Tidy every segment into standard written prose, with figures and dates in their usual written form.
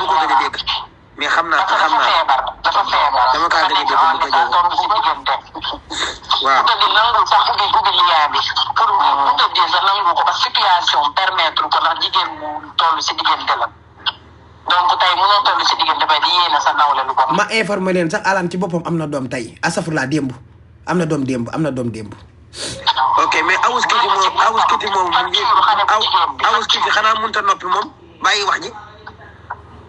dama ko gën a dégg mais xam naa dafa feebar dama kaa gën a dégg bu ko jëw waaw di nangu sax ubbi liyaa bi pour bu tëddee sax nangu ko parce que situation permettre ko ndax jigéen mu toll si diggante la donc tey mënoo toll si diggante ba di yéene sa nawle lu ko ma informé leen sax Alan ci boppam am na doom tey asafurlaa démb am na doom démb ok mais awus kiti moom awus kiti xanaa mënut a noppi moom bàyyi wax ji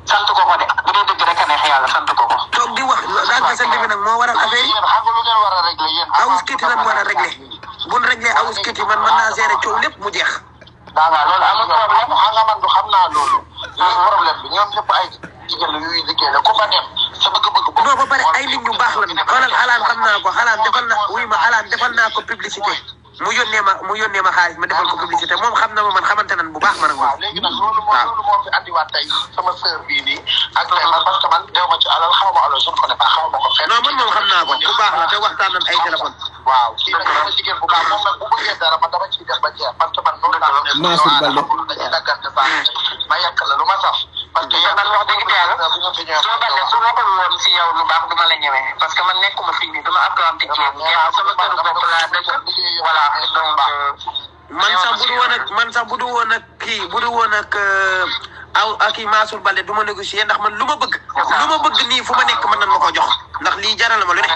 sant ko de bu dee dëgg rek a neex yàlla sant ko toog di wax daal di sant bi nag moo waral affaire yi awus kiti lan war a réglé buñ réglé awus kiti man mën naa gérer coow lépp mu jeex. waaw loolu amul problème xam naa loolu problème bi ñoom ñëpp ay jigéen la yuy liggéey la ku fa dem sa bëgg-bëgg. non ba pare ay nit ñu baax lan xoolal Alan xam naa ko Alan defal naa ko publicité mu yónnee ma xaalis ma defal ko publicité moom xam na ma man xamante nan bu baax man ak moom. waaw léegi nag loolu moo fi andiwaat tey sama sœur bii nii ak tey man parce que man dew ma ci alal xaw ma alal suñu ko ne xaw ma ko fenn. non man moom xam naa ko bu baax la te waxtaan nañ ay téléphone. waaw kii nag sama jigéen bu baax moom nag bu bëggee dara man dama ciy def ba jeex parce que man noonu laa ne Mansour Balde dañuy daggante saa ma yàq la lu ma saf parce que man wax dëgg yàlla soo Balde su ma ko woon si yow lu baax du ma la ñëwee parce que man nekkuma fii nii dama apprenti jéem sama kër bopp laa dëkk voilà donc man sax bu du woon ak kii bu du woon ak kii Mansour Balde du ma négocier ndax man lu ma bëgg nii fu ma nekk mën nan ma ko jox ndax lii jaral ma lu ne.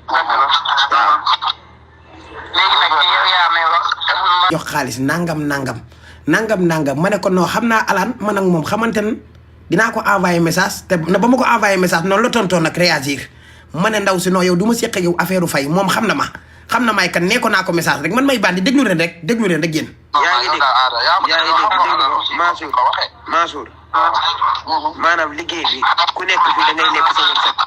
waaw. léegi nag yow yaa may wax. jox xaalis nangam ma ne ko non xam naa Alan man ak moom xamante ne dinaa ko envoyé message te ba ma ko envoyé message noonu la tontoon nag réagir ma ne ndaw si non yow du ma seq yow affaire fay moom xam na maay kan nee ko naa ko message rek man may bandi déglu leen rek yéen. yaa ngi dégg Mansour maanaam liggéey bi ku nekk fi da ngay nekk sa wërsëg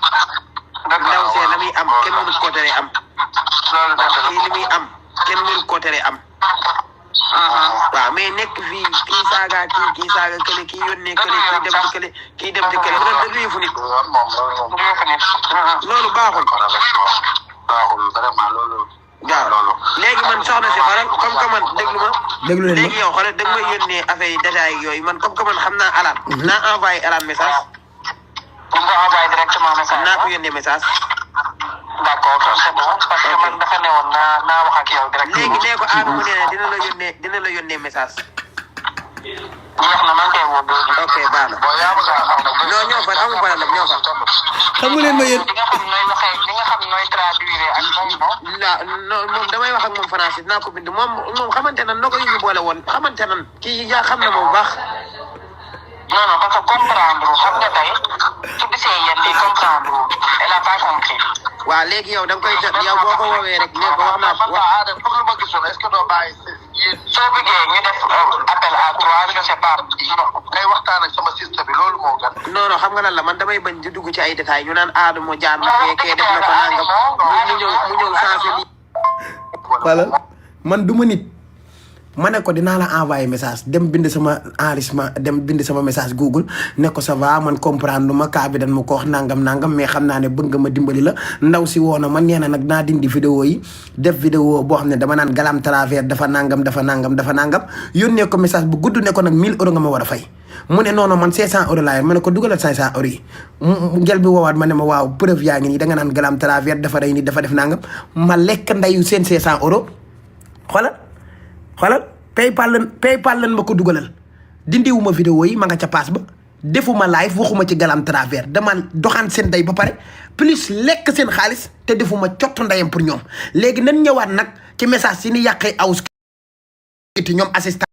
ndaw see la muy am kenn mënu ko tere am kii li muy am kenn mënu ko tere am waaw mais nekk fii kii saaga kële kii yónnee kële kii dem ci kële loolu da yëfu nit loolu baaxul vraiment loolu. waaw léegi man soxna si xoolal comme que man déglu leen léegi yow xoolal da nga may yónnee affaire yi détails yooyu man comme que man xam naa Alan naa envoyé Alan message. bu nga envoyé directement message. naa ko yónnee message. d'accord c'est bon parce que man dafa newoon naa wax ak yow directement. léegi nee ko Adama nee na dina la yónnee message. jeex na man kay woo doo. ok baax na. non ñoo fa amul problème ñoo fa. xamu leen ma yéen. di nga xam nooy waxee di nga xam nooy traduire ak non moom damay wax ak moom français dinaa ko bind moom xamante nan noo ko ñu boole woon xamante nan kii yaa xam na ma bu baax. non parce que comprendre xam nga tey su gisee yéen di comprendre elle a pas compris. waaw léegi yow da nga koy jot yow boo ko woowee rek nee ko wax naa ko. pour lu ma gisoon est-ce que doo bàyyi soo bëggee ñu def appel à trois je sais pas ngay waxtaan ak sama système bi loolu moo gën. non xam nga lan la man damay bañ di dugg ci ay détails ñu naan Adama jaar na fekkee def na ko nangam mu ñëw sensé lii. voilà man du ma nit ma ne ko dinaa la envoyé message dem bind sama enregistrement dem bind sama message Google ne ko ça va man comprendre ma kaa bi dan ma ko wax nangam mais xam naa ne bëgg nga ma dimbali la ndaw si woo na man nee na nag naa dindi vidéo yi def vidéo boo xam ne dama naan galam travers dafa nangam yónnee ko message bu gudd ne ko nag 1000 euros nga ma war a fay mu ne non man 500 euros laa yor ma ne ko dugalal 500 euros yi ngel bi woowaat ma ne ma waaw preuve yaa ngi nii da nga naan galam travers dafa rey nit dafa def nangam ma lekk ndayu seen 500 euros xoolal paypal lan ma ko dugalal dindiwuma vidéo yi ma nga ca paas ba defuma live waxuma ci galam travers dama doxaan seen day ba pare plus lekk seen xaalis te defuma cottu ndayam pour ñoom léegi nan ñëwaat nag ci message si ni yàqee awus kiti ñoom assistant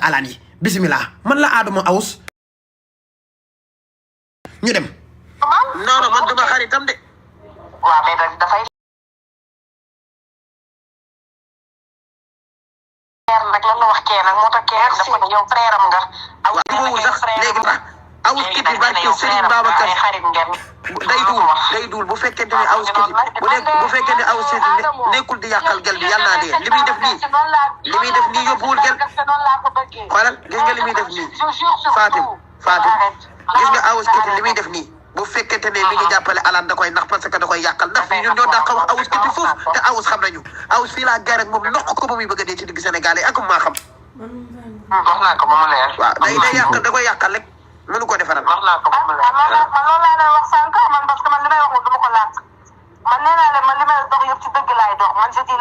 Alan yi bismillah man la Adama awus ñu dem non man duma xaritam de. waaw mais dafay. nag lan la wax kee nag moo tax kee dafa ne yow frère am nga. waaw sax léegi ba awus kiti barke Serigne Babacar day duul bu fekkente ne awus kiti bu fekkee ne awus kiti nekkul di yàqal gel bi yàlla naa dee li muy def nii yóbbuwul gel xoolal gis nga li muy def nii Fatim gis nga awus kiti li muy def nii bu fekkente ne mi ngi jàppale Alan da koy ndax parce que da koy yàqal ndax fii ñun ñoo dàq wax awus kiti foofu te awus xam nañu awus fii laa gaar ak moom ndox ko ba muy bëgg a dee ci digg Sénégal yi ak maa xam wax naa ko ba mu leer. waaw day yàqal da koy yàqal rek mënu ko defaral. wax naa ko ba mu leer. man loolu laa leen wax sànq man parce que man li may wax moom du ma ko laaj man nee naa leen man li may dox yëpp ci dëgg laay dox man je dis